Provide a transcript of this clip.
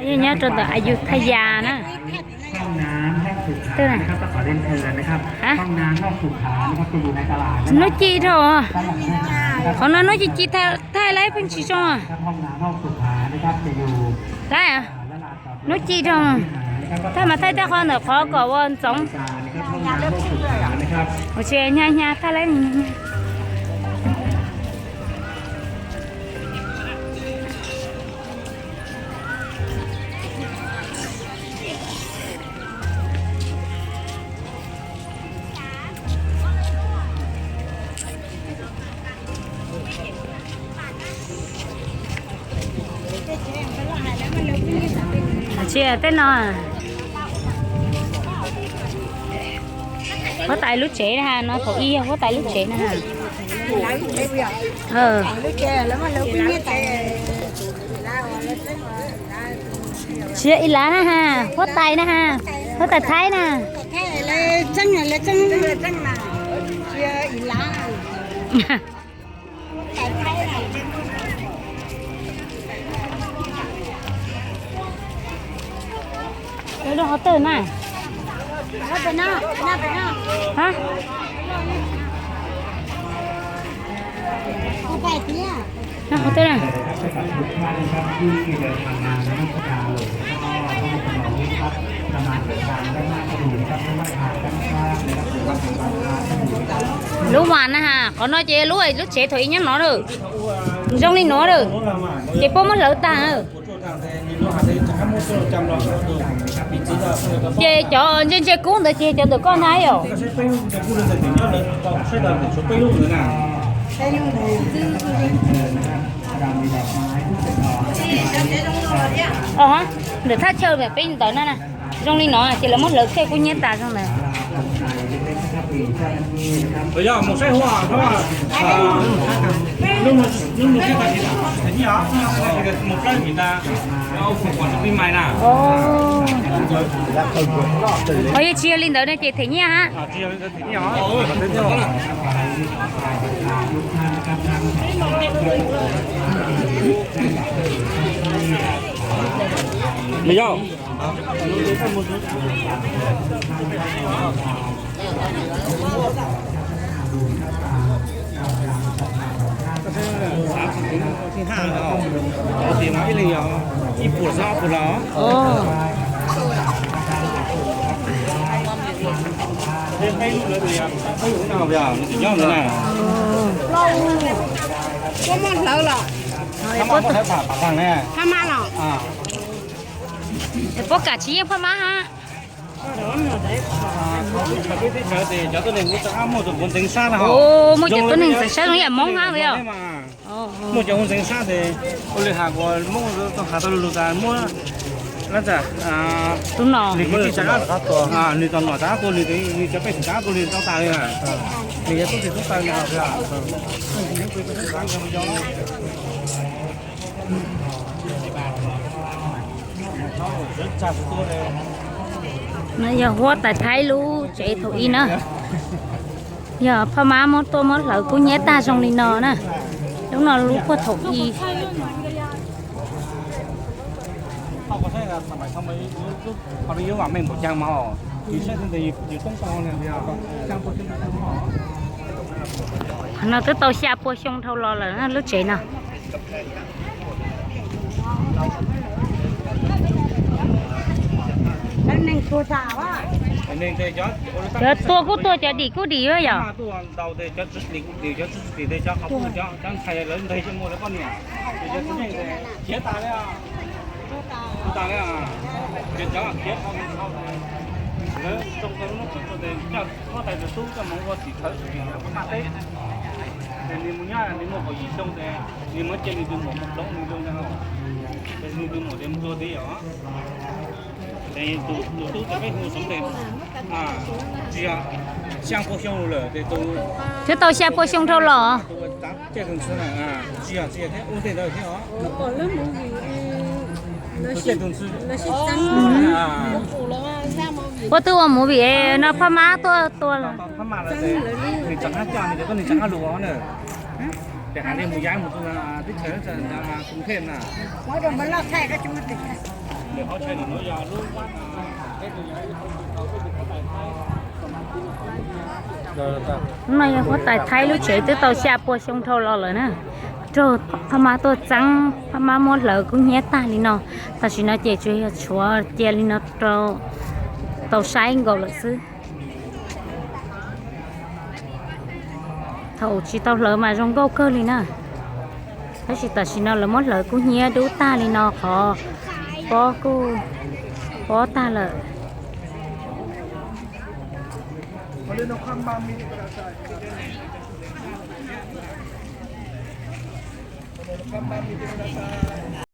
Nyob rau ntawm Ayutthaya na. Hnub ci dhau, qhov no hnub ci ci thaij laib pheej tsis zoo. Laib, hnub ci dhau, thaij mas thaij tej qhov ntawm qhov kom ua ntxoov. Ua tsis hnyav hnyav thaij laib. Tsis tej no. Huab tais lub tsev na, no thaum ub yog huab tais lub tsev na. Tsis yog Ib Lav na ha, huab tais na ha, huab tais Thaib na. Qhov twg na? Qhov twg na? Lub vas na ha, qhov no ces lub, lub tsev thaum ub nyob no lawm. Zoo li no lawm. Ces puab muab hlawv tag. Ces cov ntse ntse kub ntawd ces cov ntawm koj ntag yom? Ntawm thaj chaw peb ntawd na. Zoo li no ces lawv muab hlawv thiaj kub hnyiab tas zoo ntawd. Ho yog tsis yog li ntawd no ces them nyiaj ha. Puab muab hlawv los? Phab mab los? Puab kam tsis yeej phab mab hab. Muaj cov tuab neeg ntxeev sab zoo li yam Hmoob hab yom. Muaj cov hu ntxeev sab tes ua li has kuas Hmoob tau has tau lug tas muab, tus nom, nws tau nom rov qab tuag, nws cov pej xeem rov qab tuag li tau tas li na. Nws yog tub txij tub taw li. No yog huab tais Thaib lub tsev thaum ub na. Yog phab mab muab tuaj muab hlawv kub hnyiab tag zoo li no na. Lub no lub puag thaum ub. No twb tau xya pua xyoo dhau los lawm lub tsev no. Cov tuag kuj tuag, cov dim kuj dim yom. Huab tais tus tub coj mus ua tim khawv tim maj teb, ces nws mus nyob nws muaj kaum yim xyoo ces nws muab cia nws tus muam mus ploov nws zoo ntag, ces nws tus muam ces mus tua tib yom. Ces tus tub ces peb hu xeev tes, tsis yog, xya pua xyoo lawm ces tus, twb tau xya pua xyoo dhau los. Tus tsav ceg tus ntxhw na, tsis yog, tsis yog thiab, ua ntej ntawd thiab os. Tus tsav ceg tus ntxhw. Puab twb ua movie no phab mab tuaj tua. Phab mab lawm, nws tseem hab coj nws cov tuab neeg tseem hab lug os na. Ces has li mus yaib mus txug teb chaws Kruv Theb na. Loj thaij koj tsis muaj tes thaij. Hnub no yog huab tais Thaib lub tsev twb tau xya pua xyoo dhau los lawm na. Raug phab mab tuaj txeeb, phab mab muab hlawv kub hnyiab tag li no. Tam sim no ces tsuas yog tshuav cia li no rau tau saib nkaus lawm xwb. Thaum tsis tau hlawv mas zoo nkauj kawg li na. Tab sis tam sim no lawv muab hlawv kub hnyiab dub tag li no, qhov pob kuj pob tag lawm.